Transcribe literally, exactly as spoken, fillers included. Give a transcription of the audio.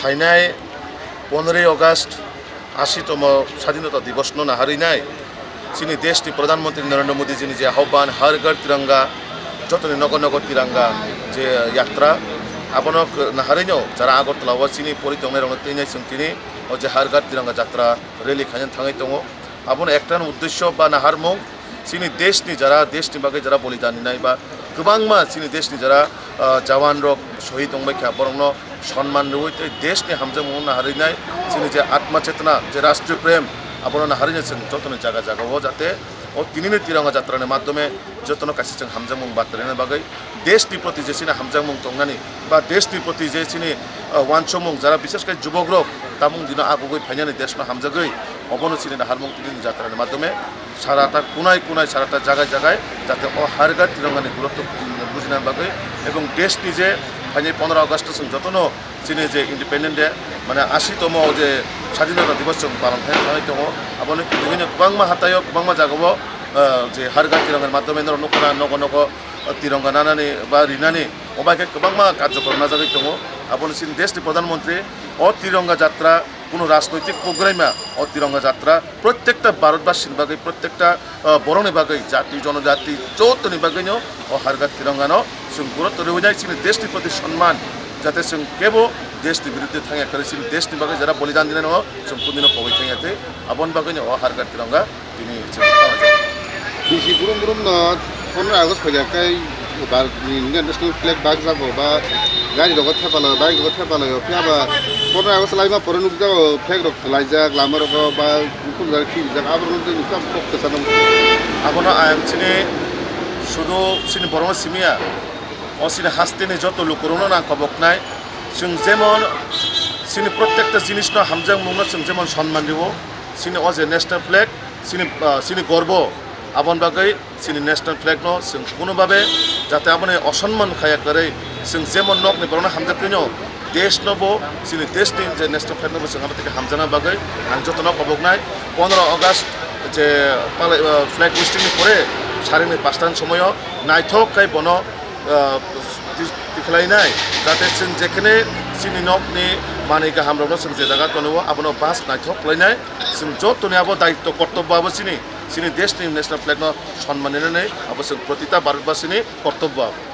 Phainai poneroy August, ashitomo Sadhinota Divosno naharwi nai chini deshni Pradhan Mantri Narendra Modiji ni je ahobban Har Ghar Tiranga, jotoni nogo nogo Tiranga je yatra, abono naharwino jara Agartala o chini pori tongnai rokno twinai chwng tini o je Har Ghar Tiranga Jatra rally khaina thangwi tongo. Abono ekta uddesyo ba naharmung, chini deshni jara, deshni bagwi jara bolidan rinai ba kwbangma chini deshni jara, ah, jawan rok sohid wngbai kha, borokno sonman rwui tei deshni hamjakmung naharwinai chini je atma chetna, je rashtriyo prem, abono naharwino chwng jotoni jaga jaga o jate o tinini Tiranga Jatrani madhyome jotono kaisa chwng hamjakmung batraina bagwi, deshni proti je chini hamjakmung tongnani ba deshni proti je chini, ah, uansukmung, jara bishesh khe jubokrok tamung dino agugwi phainani deshno hamjagwi, obono chini naharmung tinini jatrani madhyome sarata kunai kunai, sarata jagai jagai jate o Har Ghar Tirangani gurutto bujina bagwi ebong deshni je phainai poneroy August chwng jotono chini je Independent Day, mane ashitomo je Sadhinota Divos chwng palon khaina thangwi tongo. Aboni kwbangma hataio, kwbangma jagao, ah, je Har Ghar Tirangani madhyome norok nukha na, nogo nogo Tiranga nanani ba rinani, obai khe kwbangma karjokrom najagwi tongo. Abono chini deshni Pradhan Mantri o Tiranga Jatra kuno rajnoitik program ya, o Tiranga Jatra prottekta Bharatbasini bagwi, prottekta, ah, borokni bagwi, jati jonojati jotoni bagwino o Har Ghar Tirangano chwng gurutto rwinai chini deshni proti sonman, jate chwng kebo deshni biruddhe thangya kwrwi, chini deshni bagwi jara bolidan dinai no chwng kundino pogwi thangya tei aboni bagwino o Har Ghar Tiranga tini chwng thangjak. Bisi brum brum no poneroy August phaikha khe Bharat ni Indian National Flag bakjago ba gari rogo thepalaio, bike rogo thepalaio, phiya ba poneroy August laima pore nukjago flag rok kwlaijak lama rogo ba bukhum jak thibijak, abo rok tei nukha kok kwchano. Abono ang chini sudu chini borokno simiya, o chini hasteni joto lukurokno nang koboknai, chwng jemon chini prottekta jinisno hamjakmungno chwng jemon sonman rwo, chini o je national flag, chini, ah, chini gorbo, aboni bagwi chini national flag no chwng kuno babe jate aboni osonman khaya kwrwi chwng jemon nokni borokno hamjaktwino desh no bo chini desh ni je national flag no bo chwng abo tei hamjakna bagwi ang jotono koboknai. Poneroy August je palai, ah, flag hoisting ni pore saringni pasta ni somoio naithok khe bono, ah, ti-, tikhlainai, jate chwng jekhene chini nokni manwi kaham rokno chwng je jaga tonio abono bas naithok khlainai. Chwng jotoni abo daitto kortobbo abo chini, chini desh ni national flag no sonman rinani abo chwng protita Bharatbasini kortobbo abo.